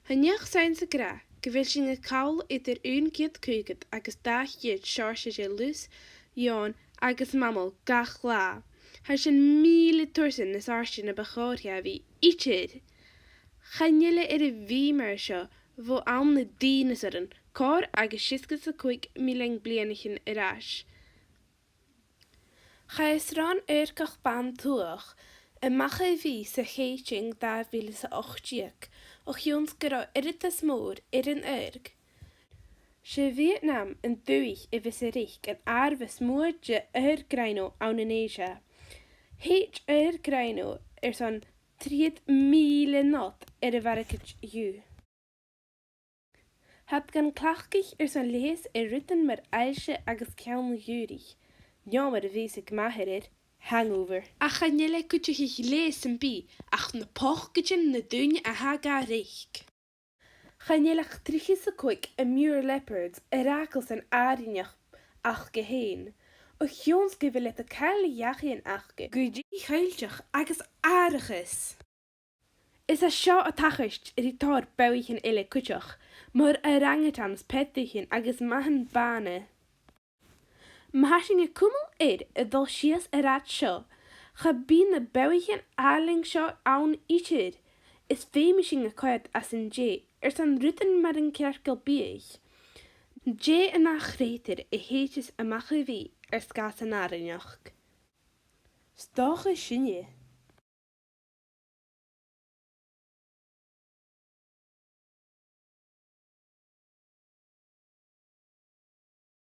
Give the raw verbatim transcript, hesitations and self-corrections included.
Chan eil sinn ag ràdh gu bheil sinn a' call eadar aon ceud caogad agus dà cheud seòrsa de lus, eòin agus mamail gach latha. Tha sinn mìle tursan nas àirde na bu chòir a bhith idir. Chan eil e air a bhith mar seo bho àm nan dìneasaran, còrr agus seasgad 's a còig millean bliadhnaichean air ais. Chaidh sròn adharcach ban-tuath a-mach a bhith sa Chèitean dà mhìle 's a h-ochd deug, o chionn 's gun robh uiread as mòr air an adharc. 'S e Vietnam an dùthaich a bhios a' reic an àireamh as motha de adharc-rhino ann an Asia. Thèid adharc-rhino airson trithead mìle not air a' mhargaid dhiubh. Tha iad gan cleachdadh airson leigheas air rudan mar aillse agus ceann-ghiùraich, no mar a bhios aig m' athair air, hangover. Ach chan eil e a' cuideachadh leigheas sam bith ach na pocaidean nan daoine a tha ga reic. Chan eil ach trithead 's a còig amur leopards air fhàgail san àrainneachd aca fhèin, o chionn 's gu bheil iad a' caitheamh dhachaighean aca gu dìchoillteachd agus àrachas. Is e seo a' tachairt ri tòrr bodhaichean eile cuideachd, mar orangutans, peataichean agus mathan bàna. Ma tha sinn a' cumail air a dhol sìos an rathad seo, cha bhi na bodhaichean àlainn seo ann idir. Is feumaidh sinn a choimhead às an dèidh airson rudan mar an cearcall-biadh. Dè an ath chreutair a thèid a-mach a bhith air sgàth san àrainneachd? 'S dòcha sinne.